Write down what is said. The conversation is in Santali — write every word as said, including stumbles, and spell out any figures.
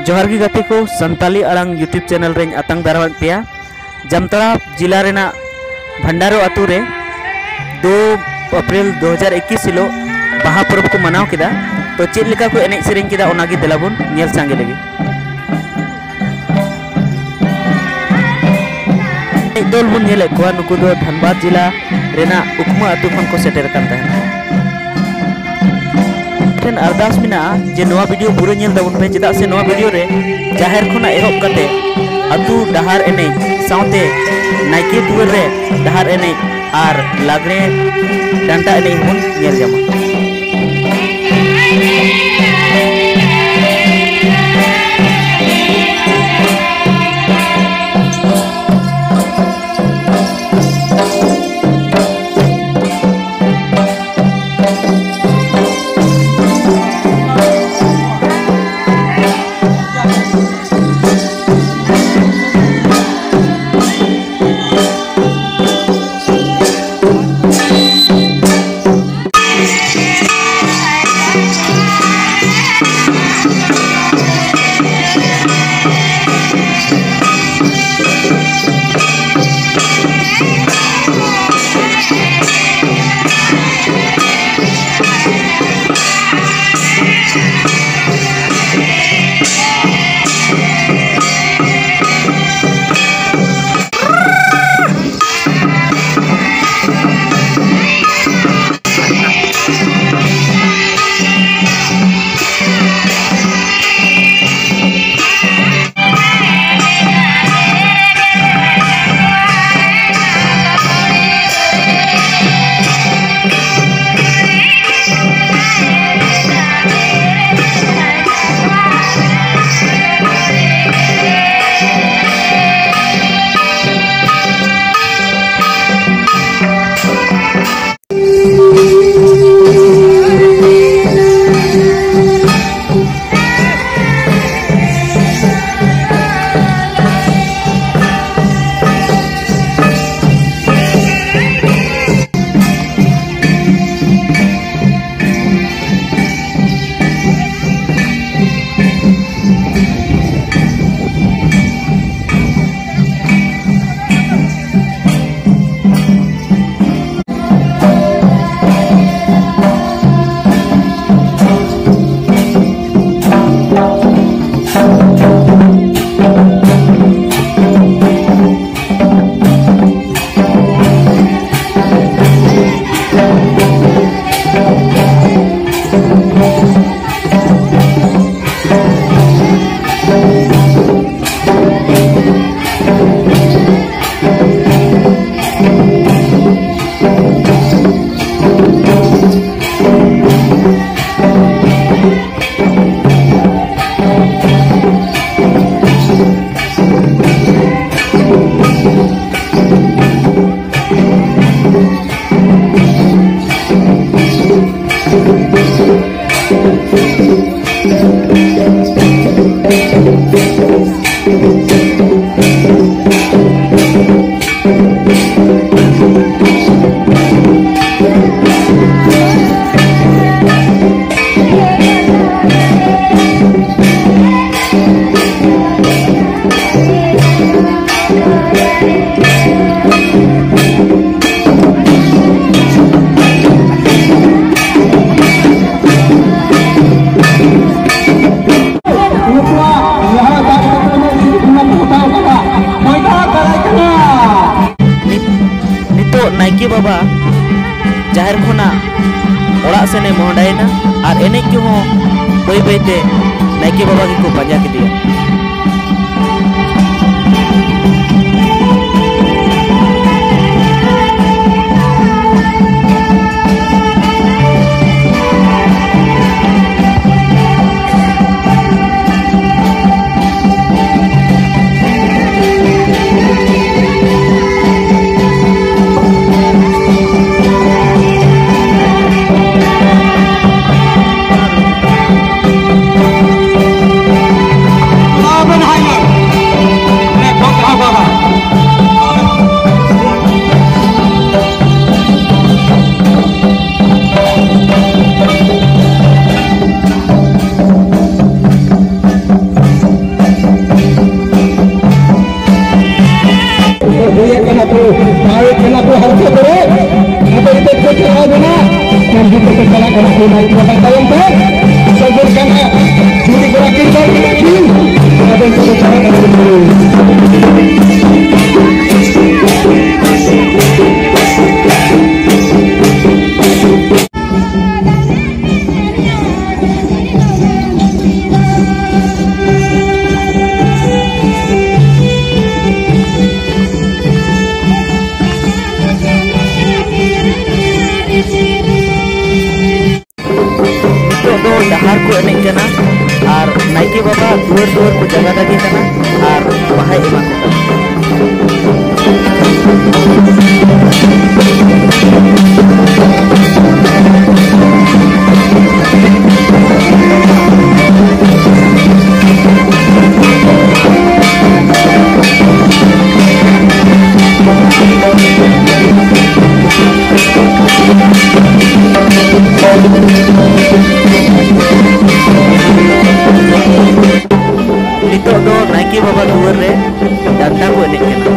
ᱡᱚᱦᱟᱨ ᱜᱮ ᱜᱟᱛᱮ ᱠᱚ, ᱥᱟᱱᱛᱟᱞᱤ ᱟᱲᱟᱝ YouTube channel ᱨᱮᱧ ᱟᱛᱟᱝ ᱫᱟᱨᱟᱢᱮᱫ ᱯᱮᱭᱟ᱾ ᱡᱟᱢᱛᱟᱲᱟ ᱡᱤᱞᱟ ᱨᱮᱱᱟᱜ ᱵᱷᱟᱱᱰᱟᱨᱳ ᱟᱛᱳ ᱨᱮ ᱫᱩ ᱮᱯᱨᱤᱞ ᱫᱩ ᱦᱟᱡᱟᱨ ᱮᱠᱩᱥ ᱦᱤᱞᱳᱜ ᱵᱟᱦᱟ ᱯᱚᱨᱚᱵᱽ ᱠᱚ ᱢᱟᱱᱟᱣ ᱠᱮᱫᱟ᱾ ᱛᱚ ᱪᱮᱫ ᱞᱮᱠᱟ ᱠᱚ ᱮᱱᱮᱡ ᱥᱮᱨᱮᱧ ᱠᱮᱫᱟ, ᱚᱱᱟᱜᱮ ᱫᱮᱞᱟ ᱵᱚᱱ ᱧᱮᱞ ᱥᱟᱸᱜᱮ ᱞᱮᱜᱮ᱾ ᱢᱤᱫ ᱫᱚᱞ ᱵᱚᱱ ᱧᱮᱞᱮᱫ ᱠᱚᱣᱟ, ᱱᱩᱠᱩ ᱫᱚ ᱫᱷᱟᱱᱵᱟᱫᱽ ᱡᱤᱞᱟ ᱨᱮᱱᱟᱜ ᱩᱠᱢᱟᱹ ᱟᱹᱛᱩ ᱠᱷᱚᱱ ᱠᱚ ᱥᱮᱴᱮᱨ ᱟᱠᱟᱱ ᱛᱟᱦᱮᱱᱟ᱾ ᱴᱷᱮᱱ ᱟᱨᱫᱟᱥ ᱢᱮᱱᱟᱜᱼᱟ ᱡᱮ ᱱᱚᱣᱟ video ᱯᱩᱨᱟᱹ ᱧᱮᱞ ᱛᱟᱵᱚᱱ ᱯᱮ, ᱪᱮᱫᱟᱜ ᱥᱮ ᱱᱚᱣᱟ video ᱨᱮ ᱡᱟᱦᱮᱨ ᱠᱷᱚᱱᱟᱜ ᱮᱦᱚᱵ ᱠᱟᱛᱮ ᱟᱹᱛᱩ ᱰᱟᱦᱟᱨ ᱮᱱᱮᱡ ᱥᱟᱶᱛᱮ ᱱᱟᱭᱠᱮ ᱫᱩᱣᱟᱹᱨ ᱨᱮ ᱰᱟᱦᱟᱨ ᱮᱱᱮᱡ ᱟᱨ ᱞᱟᱜᱽᱲᱮ ᱰᱟᱱᱴᱟ ᱮᱱᱮᱡ ᱦᱚᱸᱵᱚᱱ ᱧᱮᱞ ᱧᱟᱢᱟ᱾ ᱱᱩᱠᱩᱣᱟᱜ ᱡᱟᱦᱟᱸ ᱫᱟᱜ ᱠᱟᱛᱮ ᱠᱚ ᱥᱤᱫ ᱵᱚᱸᱜᱟ ᱠᱚ ᱦᱟᱛᱟᱣ ᱠᱟᱫᱟ, ᱢᱚᱭᱫᱟᱱ ᱫᱟᱨᱟᱭ ᱠᱟᱱᱟ᱾ ᱱᱤᱛ-, ᱱᱤᱛᱚᱜ ᱱᱟᱭᱠᱮ ᱵᱟᱵᱟ ᱡᱟᱦᱮᱨ ᱠᱷᱚᱱᱟᱜ ᱚᱲᱟᱜ ᱥᱮᱱᱮ ᱢᱚᱦᱰᱟᱭᱮᱱᱟ ᱟᱨ ᱮᱱᱮᱡ ᱠᱚᱦᱚᱸ ᱵᱟᱹᱭ ᱵᱟᱹᱭᱛᱮ ᱱᱟᱭᱠᱮ ᱵᱟᱵᱟ ᱜᱮᱠᱚ ᱯᱟᱸᱡᱟ ᱠᱮᱫᱮᱭᱟ᱾ ᱦᱩᱭ ᱟᱠᱟᱱᱟ ᱠᱚ, ᱫᱟᱣᱮᱫ ᱠᱟᱱᱟ ᱠᱚ ᱦᱟᱞᱠᱟ ᱠᱚᱨᱮ᱾ ᱟᱫᱚ ᱱᱤᱛᱚᱜ ᱠᱚ ᱪᱟᱞᱟᱣ ᱮᱱᱟ, ᱠᱟᱹᱢᱤ ᱠᱚᱠᱚ ᱪᱟᱞᱟᱜ ᱠᱟᱱᱟ ᱠᱚ, ᱱᱟᱭᱠᱮ ᱵᱟᱵᱟ ᱛᱟᱭᱚᱢ ᱛᱮ᱾ ᱥᱚᱫᱚᱨ ᱠᱟᱱᱟ, ᱡᱩᱫᱤ ᱠᱚᱲᱟ ᱠᱤᱱ ᱫᱟᱹᱲ ᱠᱮᱫᱟ ᱠᱤᱱ, ᱟᱫᱚ ᱱᱤᱛᱚᱜ ᱠᱚ ᱪᱟᱞᱟᱜ ᱠᱟᱱᱟ ᱠᱚ᱾ ᱱᱤᱛᱚᱜ ᱫᱚ ᱰᱟᱦᱟᱨ ᱠᱚ ᱮᱱᱮᱡ ᱠᱟᱱᱟ ᱟᱨ ᱱᱟᱭᱠᱮ ᱵᱟᱵᱟ ᱫᱩᱣᱟᱹᱨ ᱫᱩᱣᱟᱹᱨ ᱠᱚ ᱡᱟᱜᱟ ᱫᱟᱜᱮ ᱠᱟᱱᱟ ᱟᱨ ᱵᱟᱦᱟᱭ ᱮᱢᱟ ᱠᱚ ᱠᱟᱱᱟ᱾ ᱵᱟᱵᱟ ᱫᱩᱣᱟᱹᱨ ᱨᱮ ᱰᱟᱱᱰᱟ ᱠᱚ ᱮᱱᱮᱡ ᱠᱟᱱᱟ᱾